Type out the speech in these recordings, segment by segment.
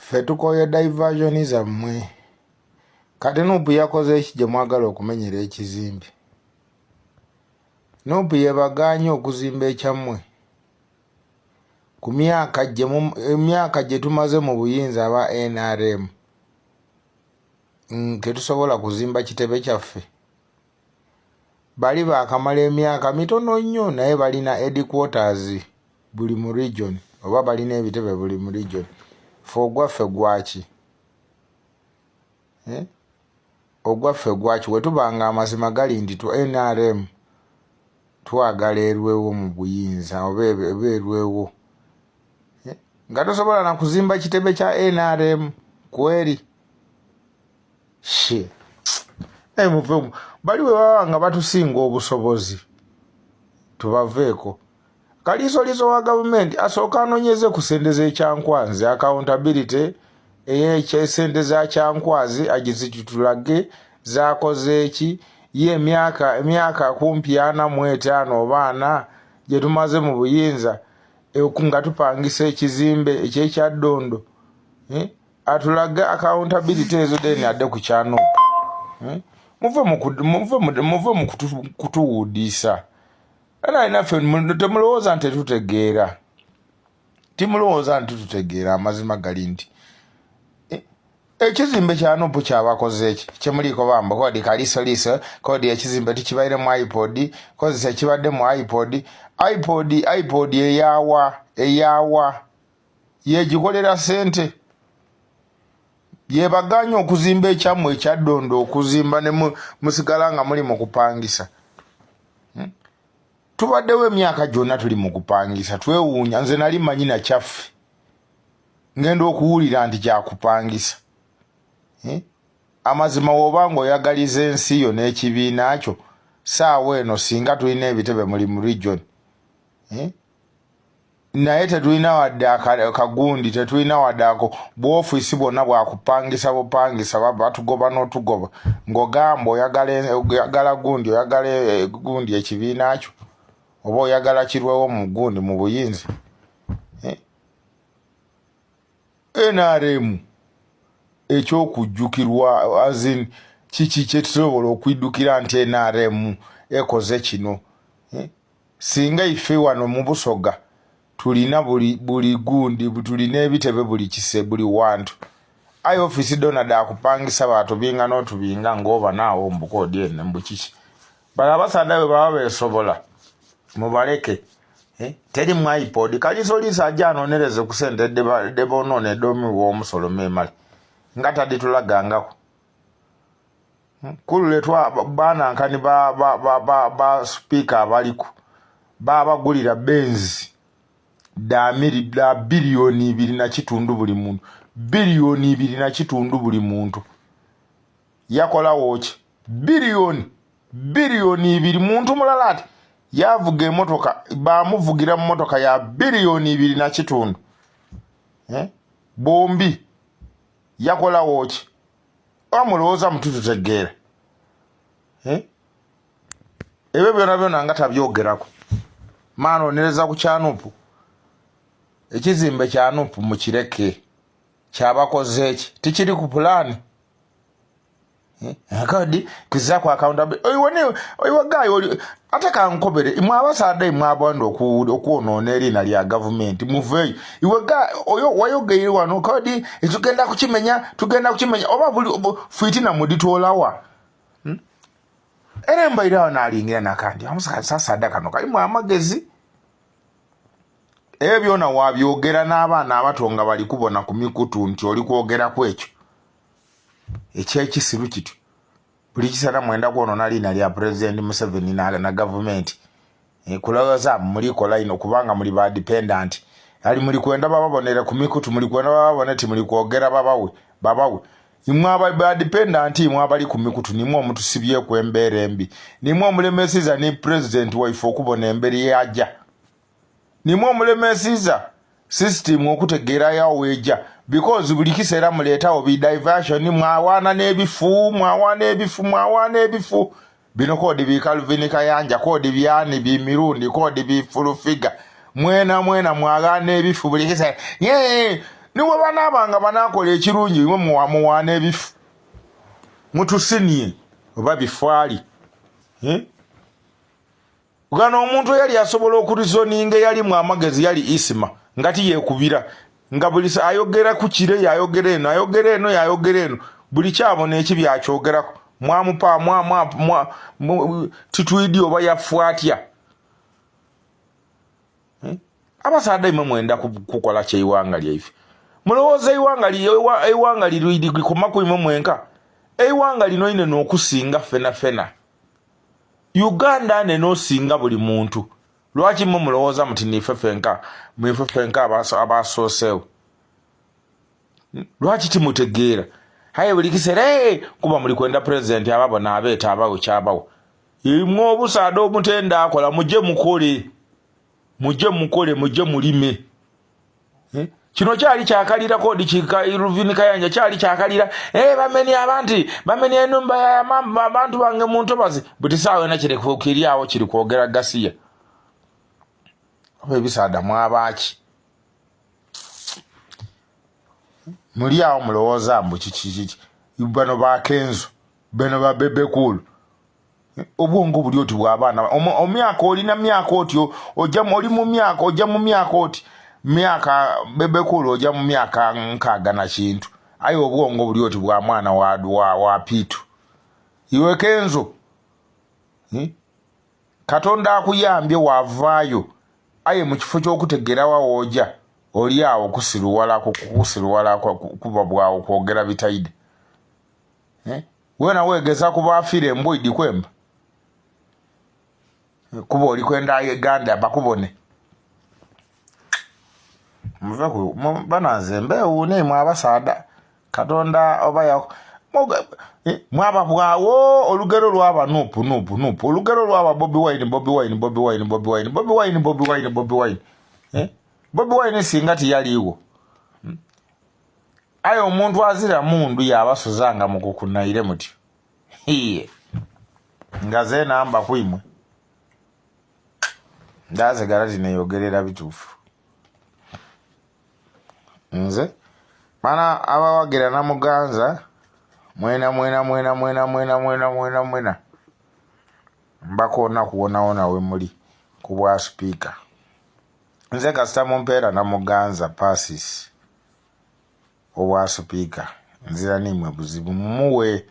Ffe tukooye diversion zammwe. Kati Nup yakoze ki gye mwagala okumenyera ekizimbe? Nup yebagaanye okuzimba ekyammwe? Ku myaka gye emyaka gye tumaze mu buyinza aba nrm tetusobola kuzimba kitebe kyaffe? Bali baakamala emyaka mitono nnyo naye balina headquarters buli mu region oba balina ebitebe buli mu region. Ffe ogwaffe gwaki? Eh? Ogwaffe gwaki? Wetuba nga amazima gali nti tu nrm twagala erwewo mu buyinza oba erwewo eh? Nga tosobola na kuzimba kitebe kya nrm kweri. Shit. Naye muve bali bwe baba nga batusinga obusobozi tubaveeko. Kaliisoliiso wa gavumenti asooka anoonyeze ku ssente z'ekyankwanzi, accountability ey'esente za kyankwazi agizitutulage zaakoze ki ye emyaka emyaka kumpi 45 oba 40 gye tumaze mu buyinza nga tupangisa ekizimbe eky'ekyaddondo eh? Atulage accountability ezo then adde ku kya NUP. Hmm? Muve mu kutuwudiisa. Era alina ffe temulowooza nti tetutegeera, timulowooza nti tutegeera. Amazima gali nti eh, ekizimbe kya NUP kyabakoze eki kyemuliiko bambo kodi kaliisoliiso kodi ekizimbe tukibaire mu ipod kozesa ekibadde mu ipod ipod ipod eyawa eyawa yegikolera sente yebaganya okuzimba ekyammwe ekyaddondo okuzimba ne musigala nga muli mu kupangisa. Hmm? Tubaddewo emyaka gyonna tuli mu kupangisa, twewuunya. Nze nali manyi nakyaffe, ngenda okuwulira nti kyakupangisa. Hmm? Amazima woba nga oyagaliza ensi yo n'ekibiina kyo, saawa eno singa tulina ebitebe muli mu region. Hmm? Naye tetulina wadde akagundi, tetulina wadde ako bwofiisi bwonna bwakupangisa bupangisa, batugoba n'otugoba ng'ogamba oyagala gundi, oyagala eh, gundi ekibiina kyo oba oyagala kirwewo mu gundi mu buyinza. Eh? NRM ekyokujjukirwa azin kiki kyetusobola okwiddukira nti NRM ekoze kino? Eh? Singa ife wano mu Busoga tulina buli buli gundi, tulina ebitebe buli kise buli wantu, aye ofisi dona dakupangisa batubinga n'otubinga ng'oba naawo mbukoodi ene mbu kiki. Bala abasaadha bwe baba besobola mubaleke. Eh? Teri mu ipod kalisoliisa ajja anonereze ku sente debonoona edomi w'omusolo memale nga taditulagangako. Kulule twa banankani ba, ba, ba, ba, ba sipiika abaliku babagulira benzi da 2.5 biliyoni buli muntu, 2.5 biliyoni buli muntu. Yakolawo ki? 2 biliyoni muntu mulala ati yavuga emotoka, bamuvugira mu motoka ya 2.5 biliyoni, eh? Bombi yakolawo ki? Amulowooza mutututegeera, eh? Ebyo byona byona nga tabyogerako. Maana onereza ku kyanupu, ekizimbe kyanupu mukireke, kyabakoze eki tikiri ku pulaani. Eh, kadi kiza ku accountability oiwe gayi oli ate kankobere imwe abasaadde imwe abanda okwonoona eriina lya gavumenti muveeyo. Iwe ga oyo wayogeire wano kadi tugenda kukimenya, tugenda kukimenya oba buli fiitina muditoolawa. Hmm? Era embaire awo nalingira nakandi omusaadde kano kalimu amagezi. Ebyo byona wabyogera n'abaana abato nga bali kubona ku mikutu nti oli kwogeraku ekyo ekyekisiru kityo. Buli kiseera mwenda kwonoona liina lya Pulezidenti Museveni na gavumenti. Eh, kulowooza mulikola ino kubanga muli ba dependent ali muli kwenda bababonere ku mikutu, muli kwenda bababone ti muli kwogera babawe babawe. Imwe aba ba dependent, imwe abali ku mikutu, nimwe omutusibyeku embeera embi, nimwe omulemesiza ni pulezidenti waife okubona emberi yaja, nimwe omulemesiza system okutegeera yaweja because buli kiseera muleetawo bi diversion, mwawaana n'ebifu, mwawaana ebifu, mwawaana ebifu bino kodi bi Calvin Kayanja, kodi byani bi Mirundi, kodi bi Fulufiga, mwena mwena mwagaana ebifu buli kiseera. Ni bwe banaaba nga banaakola ekirungi imwe muwaana ebifu. Mutusinie oba bifaali. Eh? Gano omuntu eyali asobola okurizoninga eyalimu amagezi yali Isma nga tiyekubira nga buli ayogera ku kire yayogera eno ayogera eno yayogera eno buli kyabona ekibi akyogerako mwamupa mwa mwa mwa titwidi oba yafu atya eh? Abasaadha imwe mwenda kukola kye eiwanga lyaife mulowooza eiwanga eiwanga lirikomaku imwe mwenka eiwanga lino inene okusinga fena fena Uganda nene osinga buli muntu. Lwaki mwe mulowooza muti nife fenka, mwife fenka abasooseewo? Lwaki timutegeera? Aye buli kiseera hey, kuba muli kwenda pulezidenti ababona abeeta abawe kyabawa. Imwe obusaadha omutenda akola muje mukole, muje mukole, muje mulime. Eh? Kino kyali kyakalira kodi kika Ruvini Kayanja kyali kyakalira eh bameni abantu bameni enumba ya mama abantu bange mu ntobazi buti saawa ena kiri kiri awo kiri kwogera gasiya oba ebisaada mwabaaki muli awo mulowooza mbu kiki kiki bano ba Kenzo bano ba Bebe Cool obwongo buli oti bwabaana omyaka olina myaka oti ojja oli mu myaka ojja mu myaka oti myaka bebekulu ojja mu myaka nkaaga na kintu aye obwongo buli oti bwa mwana wa, wa, wa piitu iwe kenzo hmm? Katonda akuyambye wavaayo aye mu kifo ky'okutegeera wa wooja oli awo kusiruwala kusiruwala kuba bwawo kwogera bitaide eh? Wena wegeza kuba afire embwa oidi kwemba kuba oli kwenda Uganda bakubone muve ku bananze mbewuune imwe abasaadha Katonda oba ya eh, mwaba bwawo olugero lwaba nupu nupu nupu olugero lwaba Bobi Wine Bobi Wine Bobi Wine Bobi Wine Bobi Wine Bobi Wine Bobi Wine eh? Bobi Wine singa tiyaliwo hmm? Aye omuntu azira mundu yabasuza nga mukukunaire mutyo. Hiye. Nga zeena mba ku imwe. Ndasigala tineyogerera bituufu. Nze mana abawagira Namuganza mwena mwena mwena mwena mwena mwena mwena mwena mbakoona kuwonawona we muli ku bwa sipiika. Nze kasita mumpeera Namuganza Persis. Obwa sipiika nzira nimwe buzibu mumuwe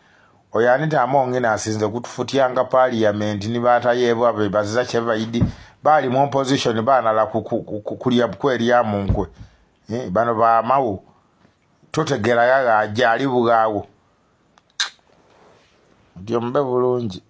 oyo Anita Among nasinze kutufutyanga parliament ni batayebwa be baziza kye baidi bali mu opposition banala kulya kwerya mu nkwe eh, bano ba mawu totegera yaga aja ali bugaawo. Mutyo mube bulungi.